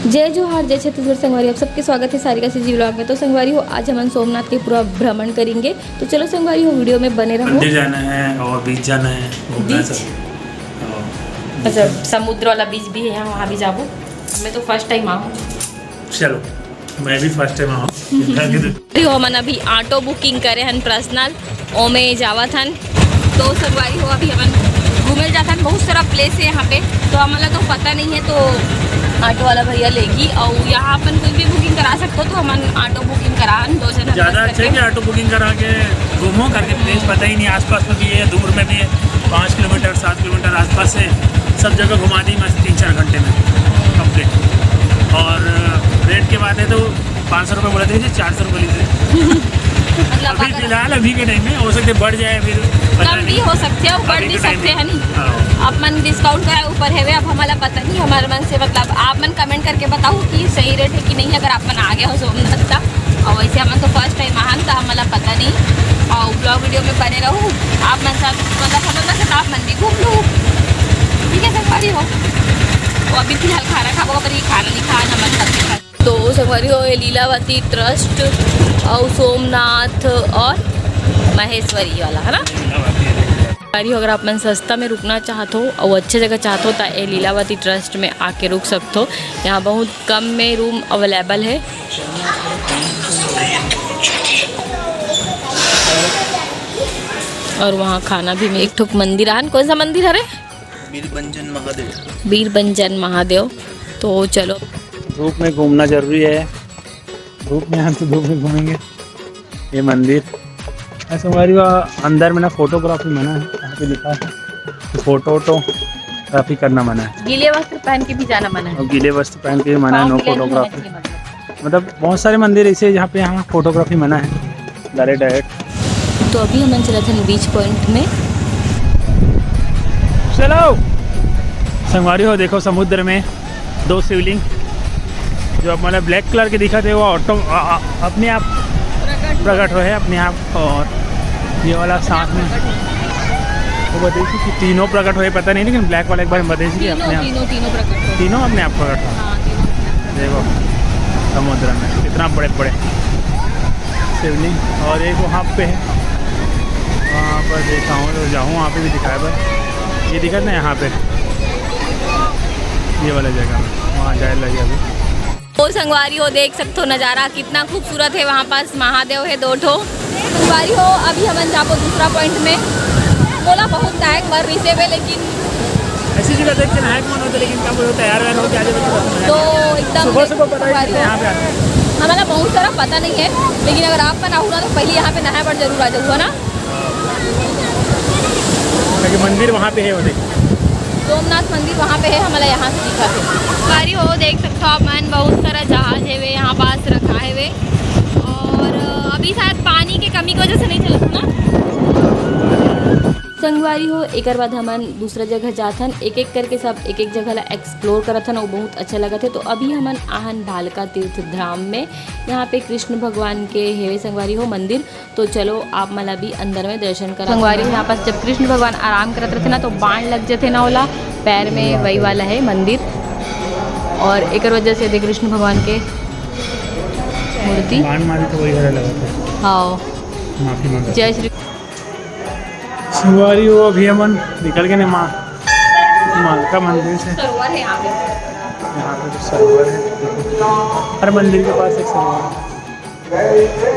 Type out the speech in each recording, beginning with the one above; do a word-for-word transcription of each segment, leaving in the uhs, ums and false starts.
जय जोहार, जय छत्तीसगढ़ संगवारी, आप सबके स्वागत है सारिका सी जी vlog में। तो संगवारी हो, आज हमन सोमनाथ के पूरा भ्रमण करेंगे, तो चलो संगवारी हो, वीडियो में बने रहो। मंदिर जाना है और बीच जाना है, घूमना है बीच? सब। और अच्छा, समुद्र वाला बीच भी है यहाँ, वहाँ भी जाबो। मैं तो फर्स्ट टाइम आऊँ। चलो, मैं भी फर्स्ट टाइम आऊँ। तो हमन अभी ऑटो बुकिंग करे हन पर्सनल, ओमे जावत हन। तो संगवारी हो, अभी हमन घूमे जात हन, बहुत सारा प्लेस है यहाँ पे, तो हमन ला तो पता नहीं है, तो ऑटो वाला भैया लेगी। और यहाँ अपन कुछ भी बुकिंग करा सकते हो, तो हमन ऑटो बुकिंग करा हन, दो जन ज़्यादा अच्छा है कि ऑटो बुकिंग करा के घूमो, करके प्लेस पता ही नहीं, आसपास में भी है, दूर में भी है, पाँच किलोमीटर, सात किलोमीटर आसपास है, सब जगह घुमा दी मस्त तीन चार घंटे में कंप्लीट। और रेट के बात है तो पाँच सौ रुपये बोला था, चार सौ रुपये लीजिए। मतलब अभी अगर फिलहाल, अभी के टाइम में हो सकते बढ़ जाए, फिर पता कम भी नहीं। हो सकते हैं, बढ़ अभी भी के टाइम सकते में। हैं, नहीं? हाँ। आप मन डिस्काउंट कराए ऊपर है वे, अब हमारा पता नहीं, हमारे मन से, मतलब, आप मन कमेंट करके बताओ कि सही रेट है कि नहीं, अगर आप मन आ गए हो सोमनाथ का। और वैसे हमन तो फर्स्ट टाइम आहन, तो हमला पता नहीं। और ब्लॉग वीडियो में बने रहो, आप मन साथ, मतलब, हमन मन साथ आप मन भी घूम लो, ठीक है संगवारी हो। तो अभी फिलहाल खाना खाबो, पर ये खाना नहीं खाना मन साथ। तो संगवारी हो, ये लीलावती ट्रस्ट और सोमनाथ और महेश्वरी वाला है ना। संगवारी हो, अगर आप मन सस्ता में रुकना चाहत हो और अच्छे जगह चाहत हो, तो ये लीलावती ट्रस्ट में आके रुक सकते हो। यहाँ बहुत कम में रूम अवेलेबल है। और वहाँ खाना भी मिल-, एक ठुक मंदिर आहन। कौन सा मंदिर हरे? बीरबंजन महादेव। बीरबंजन महादेव। तो चलो। धूप में घूमना जरूरी है, धूप में, हम तो धूप में घूमेंगे। ये मंदिर, ऐसे हमारी वहाँ अंदर में ना फोटोग्राफी मना है, यहाँ पे लिखा है कि फोटो वोटोग्राफी करना मना है। गीले वस्त्र पहन के भी जाना मना है। और गीले वस्त्र पहन के भी मना है, पाँव नो गीला नहीं होना फोटोग्राफी। चाहिए, मतलब। मतलब बहुत सारे मंदिर ऐसे हैं जहाँ पे यहाँ फोटोग्राफी मना है, डायरेक्ट डायरेक्ट। तो अभी हमन चलत हन बीच पॉइंट में। चलो संगवारी हो, देखो समुद्र में दो शिवलिंग, जो अब मतलब ब्लैक कलर के दिखत हे, वो ऑटो, अ, अ, अपने आप प्रकट होए हे, अपने आप। और ये वाला साथ में वो बताइए कि तीनों प्रकट होए, पता नहीं, लेकिन ब्लैक वाला एक बार हम बताइए कि तीनों, अपने आप तीनों, तीनों प्रकट हो। तीनों अपने आप प्रकट हो। हाँ, तीनों अपने आप। देखो समुद्र में कितना बड़े बड़े शिवलिंग, और एक वहाँ पे है, वहाँ पर देखा हूँ, तो जाऊँ वहाँ पे भी दिखाया था। ये दिखा ना यहाँ पे, ये वाला जगह में, वहाँ जाए लगे अभी। ओ संगवारी हो, देख सकथो नजारा कितना खूबसूरत है। वहाँ पास महादेव है दो ठो। संगवारी हो, अभी हमन जाबो दूसरा पॉइंट में। मोला बहुत नहाए के मन रिहिसे बे, लेकिन ऐसी जगह देख के नहाए के मन होता, लेकिन क्या बोलते, तैयार वैयार होके आ जाओ तो। एकदम सुबह सुबह पता ही नहीं यहाँ पे आना। हमारा बहुत सारा पता नहीं है, लेकिन अगर आप मन आहू ना तो पहले यहाँ पे नहाए बर जरूर आ जाओ, है ना? क्योंकि मंदिर वहाँ पे है, वो देख। सोमनाथ मंदिर वहाँ पे है, हमारा यहाँ से दिखा थे। संगवारी हो, देख सकते हो आप मन, बहुत सारा जहाज है वे यहाँ पास रखा है वे, और अभी शायद पानी के कमी की वजह से नहीं चलत ना। संगवारी हो, एकर बाद हमन दूसरा जगह जाथन, एक एक करके सब एक एक जगह ला एक्सप्लोर करत हन, वो बहुत अच्छा लगत है। तो अभी हमन आहन भालका तीर्थ धाम में, यहाँ पे कृष्ण भगवान के हेवे संगवारी हो मंदिर। तो चलो आप मन ला भी अंदर में दर्शन करा। संगवारी हो, यहाँ पास जब कृष्ण भगवान आराम करत रहते ना, तो बाण लग जाते ना ओला पैर में, वही वाला है मंदिर। और एक वजह से देख कृष्ण भगवान के मूर्ति। बाण मारे तो वही वाला लगा था। हाँ। माफी मांगा। जय श्री संगवारी हो, अभी हमन निकल गए ने माँ, माँ का मंदिर से। सरोवर है यहाँ पे। यहाँ पे तो सरोवर है, हर मंदिर के पास एक सरोवर है।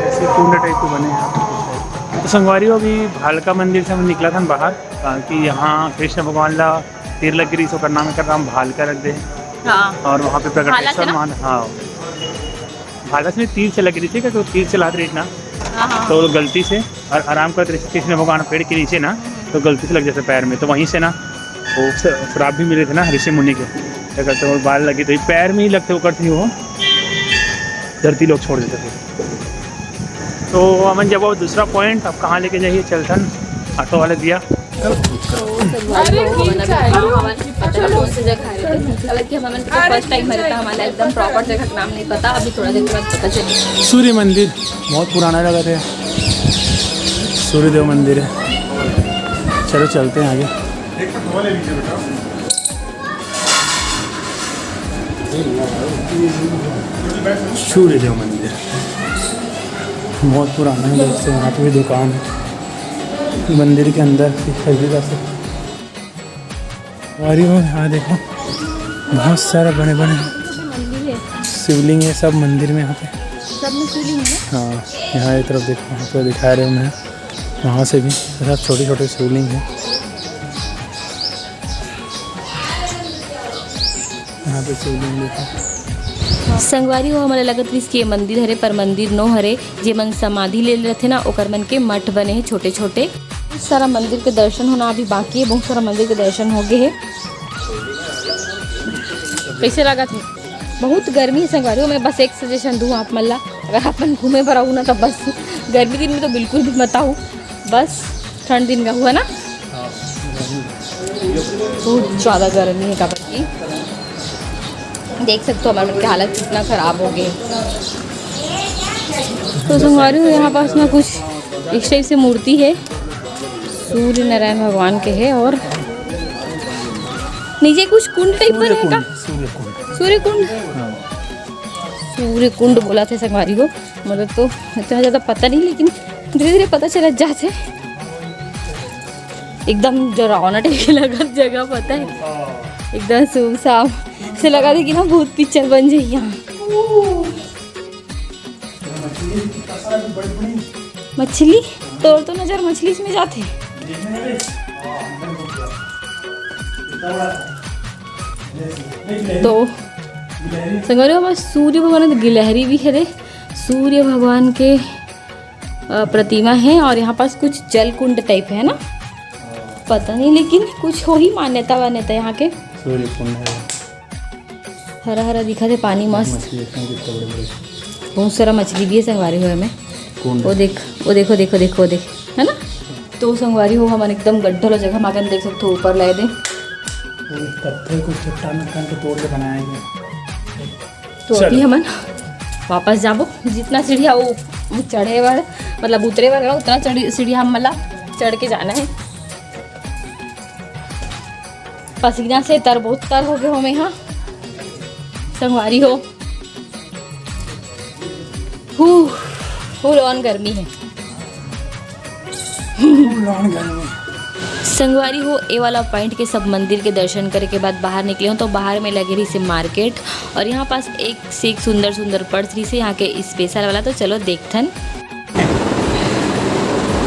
ऐसे कुंड टाइप के बने हैं यहाँ पे। तो संगवारी हो, अभी भालका मंदिर से हम निकला था बाहर, क्योंकि यहाँ कृष्ण भगवान ला तीर लग गई, सो करना में कर हम भालका रख दे। हाँ। और वहाँ पे प्रकटेश्वर मान, हाँ, भाला से तीर से लग रही थी, क्योंकि तीर चलात रही ना, हाँ, हाँ। तो गलती से, और आराम करते रहे कृष्ण भगवान पेड़ के नीचे ना, तो गलती से लग जाते पैर में, तो वहीं से ना वो स-, श्राप भी मिले थे ना ऋषि मुनि के, क्या कहते हैं, वो बाल लगी तो ये पैर में ही लगते, वो करती वो धरती लोग छोड़ देते थे। तो अमन जब वो दूसरा पॉइंट, अब कहाँ लेके जाइए, चलथन ऑटो वाले दिया। अरे, ठीक है। हालांकि हमन के तो फर्स्ट टाइम हरे, तो हमन ला एकदम प्रॉपर जगह के नाम नहीं पता। अभी थोड़ा देर के बाद पता चली। सूर्य मंदिर बहुत पुराना लगा था, सूर्यदेव मंदिर है। चलो चलते हैं आगे। एक तो ले लीजिए बेटा। सूर्य देव मंदिर बहुत पुराना है, जैसे यहाँ पे भी दुकान है मंदिर के अंदर भी खरीदी जा सकते। और ये यहाँ देखो, बहुत सारा बड़े बड़े शिवलिंग है सब मंदिर में यहाँ पे। सब में शिवलिंग है। हाँ, यहाँ एक तरफ देखो, यहाँ पे दिखा रहे हैं, वहाँ से भी सब छोटे छोटे शिवलिंग है। यहाँ पे शिवलिंग देखो। संगवारी हो, हमला लगत रहिस कि ये मंदिर हरे, पर मंदिर नो हरे। जे मन समाधि ले ले रथे ना, ओकर मन के मठ बने हे छोटे छोटे। बहुत सारा मंदिर के दर्शन होना अभी बाकी है, बहुत सारा मंदिर के दर्शन हो गए है। कैसे लगा थे? बहुत गर्मी है संगवारी हो। मैं बस एक सजेशन दूँ आप मन ला, अगर आप मन घूमे बर आऊ ना, तो बस गर्मी दिन में तो बिल्कुल भी मत आऊ, बस ठंड दिन में हुआ ना। बहुत ज़्यादा गर्मी है, काबर कि देख सकते हो हमारे मन के हालत कितना खराब हो गए। तो संगवारी हो, यहाँ पास में कुछ इस टाइप से मूर्ति है, सूर्य नारायण भगवान के है, और नीचे कुछ कुंड टाइप का है का? सूर्य कुंड। सूर्य कुंड। हाँ। सूर्य कुंड बोला थे संगवारी हो, मतलब तो इतना ज़्यादा पता नहीं, लेकिन धीरे धीरे पता चला जाते। एकदम डरावना टाइप के लगत जगह, पता है, एकदम सुनसान से लगा थे कि ना भूत पिक्चर बन जाए यहाँ। मछली, तोर तो नजर मछली में जाते। तो संगवारी हो, बस सूर्य भगवान तो गिलहरी भी है रे, सूर्य भगवान के अ, प्रतिमा है, और यहाँ पास कुछ जल कुंड टाइप है ना, पता नहीं, लेकिन कुछ हो ही मान्यता वान्यता यहाँ के। सूर्य कुंड है। हरा हरा दिखा थे पानी मस्त। मछली देखना कितना बड़े बड़े। बहुत सारा मछली भी है संगवारी हो में। कुंड वो है। देख, वो देखो, देखो, देखो, देख, है ना? तो संगवारी हो, हमन एकदम गड्ढा वाला जगह माकन देख सकते हो, ऊपर लाए दे। वो पत्थर को चट्टान वट्टान को तोड़ के बनाया गया। तो चलो। अभी हमन वापस जाबो, जितना सीढ़िया वो, वो चढ़े बर, मतलब उतरे बर, उतना चढ़ी सीढ़िया हम मतलब चढ़ के जाना है। पसीना से तरबोतर हो गए हो मैं यहाँ संगवारी हो। हू, full on गर्मी है। संगवारी हो, ए वाला पॉइंट के सब मंदिर के दर्शन करे के बाद बाहर निकले हो, तो बाहर में लगे रहिसे मार्केट, और यहाँ पास एक से एक सुंदर सुंदर पर्स रहिसे यहाँ के स्पेशल वाला। तो चलो देखथन।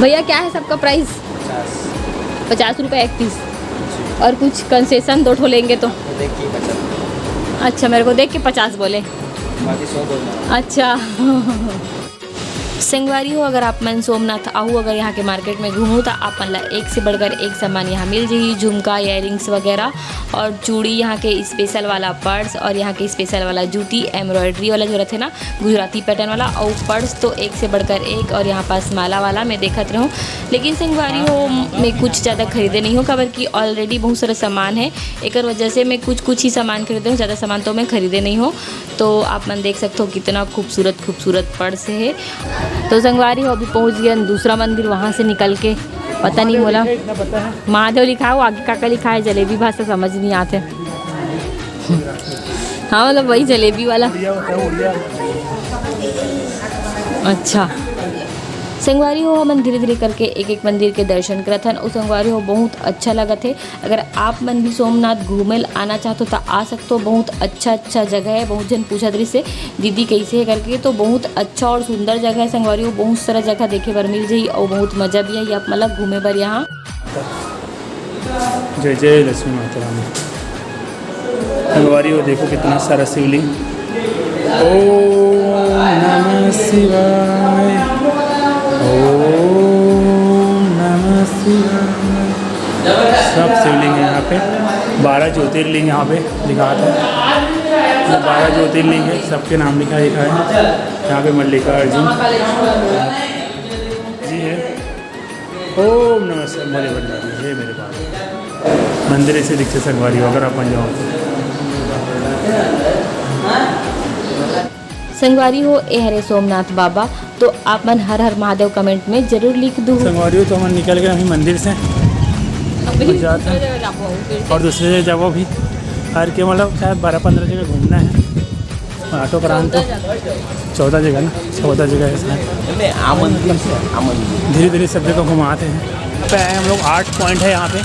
भैया, क्या है सबका प्राइस? पचास। पचास रुपये एक पीस। और कुछ कंसेशन दो ठो लेंगे तो? अच्छा, मेरे को देख के पचास बोले। बाकी सौ बोलना। अच्छा। संगवारी हो, अगर आप मन सोमनाथ आहू, अगर यहाँ के मार्केट में घूमू, तो आप मन ला एक से बढ़कर एक सामान यहाँ मिल जाही, झुमका, इयररिंग्स वगैरह, और चूड़ी, यहाँ के स्पेशल वाला पर्स, और यहाँ के स्पेशल वाला जूती, एम्ब्रॉयडरी वाला जो रहते ना, गुजराती पैटर्न वाला, और पर्स तो एक से बढ़कर एक, और यहाँ पास माला वाला मैं देखत रहूँ। लेकिन संगवारी हो, मैं कुछ ज़्यादा खरीदे नहीं हूँ, काबर कि ऑलरेडी बहुत सारा सामान है, एकर वजह से मैं कुछ कुछ ही सामान खरीदे हूँ, ज़्यादा सामान तो मैं खरीदे नहीं हूँ। तो आप मन देख सकते हो कितना खूबसूरत खूबसूरत पर्स है। तो संगवारी हो, अभी पहुँच गया दूसरा मंदिर, वहाँ से निकल के पता नहीं मोला महादेव लिखा हो, आगे का का लिखा है, जलेबी भाषा समझ नहीं आते। हाँ, मतलब वही जलेबी वाला। अच्छा। संगवारी हो, हमन धीरे-धीरे करके एक-एक मंदिर के दर्शन करत हन। अउ संगवारी हो, बहुत अच्छा लगत हे। अगर आप मन भी सोमनाथ घूमे ल आना चाहत हो, त आ सकत हो। बहुत अच्छा-अच्छा जगह हे। बहुत झन पूछत रहिस हे, "दीदी, कइसे हे?" करके। तो बहुत अच्छा और सुंदर जगह हे संगवारी हो। बहुत सारा जगह देखे बर मिल जाही अउ बहुत मजा भी आही आप मन ल घूमे बर यहाँ। जय जय लक्ष्मी माता रानी। संगवारी हो, देखो कितना सारा शिवलिंग। ओम नमः शिवाय, ओम नमः शिवाय। सब शिवलिंग है यहाँ पे, बारह ज्योतिर्लिंग यहाँ पे दिखाते हैं। ये बारह ज्योतिर्लिंग है, सबके नाम लिखा लिखा है यहाँ पे। मल्लिकार्जुन जी है। ओम नमः शिवाय, भोले भंडारी, हे मेरे बाबा। मंदिर ऐसे दिखते संगवारी हो, अगर आप बन जाओ तो। संगवारी हो, ए हरे सोमनाथ बाबा, तो आप मन हर हर महादेव comment में जरूर लिख दू। संगवारी हो, तो हमन निकल गए अभी मंदिर से। अभी और जाते हैं। दूसरे जगह जाबो, फिर से। और दूसरे जगह जाबो अभी। हर के मतलब शायद बारह पन्द्रह जगह घूमना है। ऑटो करान तो चौदह जगह ना, चौदह जगह है इसमें। धीरे धीरे सब जगह घुमाते हैं। यहाँ पे आए हम लोग, आठ पॉइंट है यहाँ पे।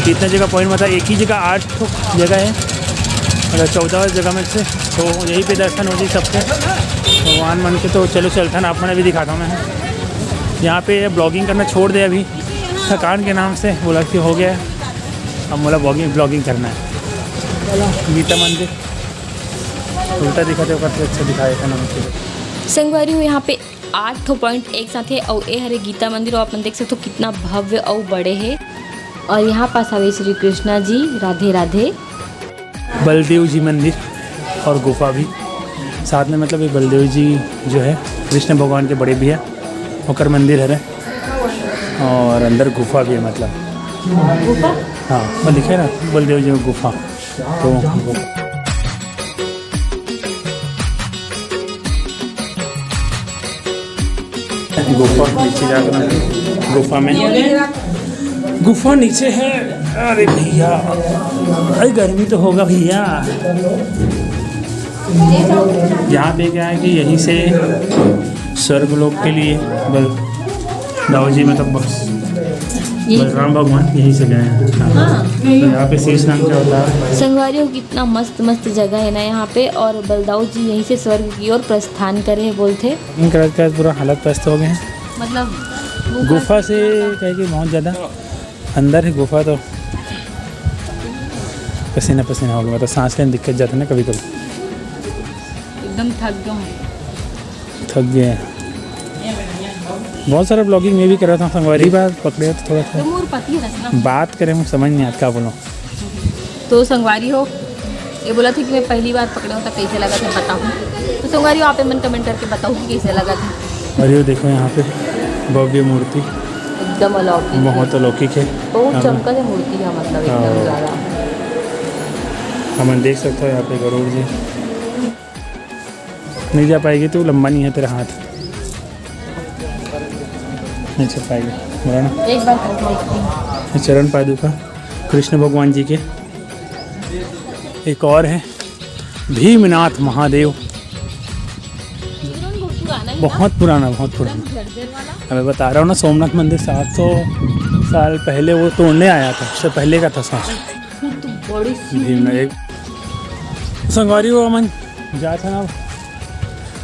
कितने जगह पॉइंट, मतलब एक ही जगह आठ तो जगह है, मतलब चौदह जगह में से। तो यहीं पे दर्शन होगी सबके भगवान मन के। तो चलो चलथन, आप मन भी दिखाता हूँ मैं। यहाँ पे ब्लॉगिंग करना छोड़ दे अभी, थकान के नाम से बोला कि हो गया है, अब बोला ब्लॉगिंग ब्लॉगिंग करना है। गीता मंदिर उल्टा दिखाते वक्त अच्छा दिखाया था ना मुझे। संगवारी हो, यहाँ पे आठ ठो पॉइंट एक साथ है और ये हरे गीता मंदिर, और अपन देख सकते हो कितना भव्य और बड़े है। और यहाँ पास आवे श्री कृष्णा जी, राधे राधे। बलदेव जी मंदिर और गुफा भी साथ में, मतलब ये बलदेव जी जो है कृष्ण भगवान के बड़े भैया, ओकर मंदिर हरे और अंदर गुफा भी है, मतलब गुफा? हाँ, वो लिखे ना बलदेव जी गुफा। तो गुफा नीचे जाकर गुफा में, गुफा नीचे है। अरे भैया, अरे गर्मी तो होगा भैया। यहाँ पे क्या है कि यहीं से स्वर्ग लोक के लिए बल दाऊ जी, मतलब बस ये बलराम भगवान यहीं से गए हैं। हाँ। तो यहाँ पे शीश नाम क्या होता है? संगवारी हो, कितना मस्त मस्त जगह है ना यहाँ पे। और बलदाऊ जी यहीं से स्वर्ग की ओर प्रस्थान करे हैं बोलते। इन करत करत पूरा हालत पस्त हो गए हैं। मतलब वो गुफा से कह के बहुत ज़्यादा अंदर है गुफा, तो पसीना पसीना हो गया, मतलब सांस लेने दिक्कत जाता है ना कभी कभी। एकदम थक गया हूँ। थक गए हैं। बहुत सारा ब्लॉगिंग मैं भी कर रहा था संगवारी, बार पकड़े हो तो थोड़ा सा तो मोर पति है रचना। बात करें, मुझे समझ नहीं आता क्या बोलूँ। तो संगवारी हो, ये बोला था कि मैं पहली बार पकड़े हूँ तो कैसे लगा था बताओ। तो संगवारी हो, आप मन कमेंट करके बताओ कि कैसे लगा था। और ये देखो यहाँ पे भव्य मूर्ति, एकदम अलौकिक, बहुत अलौकिक है। बहुत यहाँ पे चमकत है मूर्ति है, मतलब एकदम हाँ। ज़्यादा। हमन देख सकते हो यहाँ पे गरुड़ जी। नहीं जा पाएगी तू, लंबा नहीं है तेरा हाथ। नहीं चल पाएगी, बोला ना। एक बार ये चरण पादुका कृष्ण भगवान जी के। एक और है भीमनाथ महादेव, बहुत पुराना, बहुत पुराना। अबे बता रहा हूँ ना, सोमनाथ मंदिर सात सौ साल पहले वो तोड़ने आया था, उससे पहले का था सात सौ। भीमनाथ एक संगवारी हो, हमन जात हन अब,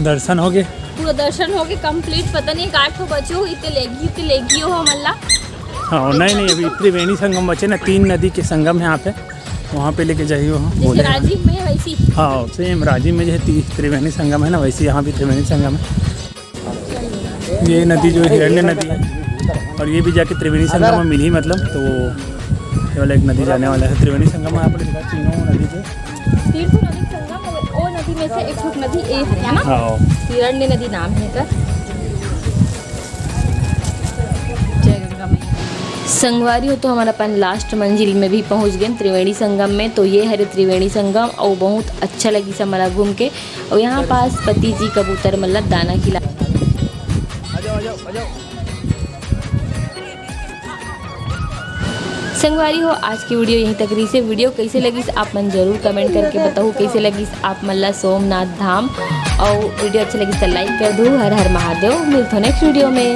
दर्शन हो गए। पूरा दर्शन हो गए कंप्लीट। पता नहीं का ठो बचे हो, इतने लेगी, इतने लेगी हो हमन ला। हाँ, नहीं नहीं, अभी त्रिवेणी संगम बचे ना, तीन नदी के संगम है यहाँ पे, वहाँ पे लेके जाइए, वहाँ जैसे बोले हैं। राजिम में है वैसी। हाँ, सेम राजिम में जैसे ती-, त्रिवेणी संगम है ना, वैसे यहाँ भी त्रिवेणी संगम है। ये नदी जो हिरण्य नदी है और ये भी जाके त्रिवेणी संगम में मिली, मतलब, तो ये वाला एक नदी जाने वाला है त्रिवेणी संगम में। आप लोग दिखा तीनों नदी के तीन ठो नदी संगम, और वो नदी में से एक ठो नदी ए हरे, है ना? हाँ। हिरण्य नदी नाम है एकर। जय गंगा मैया। संगवारी हो, तो हमन अपन लास्ट मंजिल में भी पहुंच गए त्रिवेणी संगम में। तो ये हरे त्रिवेणी संगम और बहुत अच्छा लगी सब मला घूम के। और यहाँ पास पति जी कबूतर मतलब दाना खिला। संगवारी हो, आज की वीडियो यहीं तक रही से। वीडियो कैसे लगिस आप मन जरूर कमेंट करके बताओ, कैसे लगिस आप मन ला सोमनाथ धाम। और वीडियो अच्छा लगिस तो लाइक कर दो। हर हर महादेव, मिलथो नेक्स्ट वीडियो में।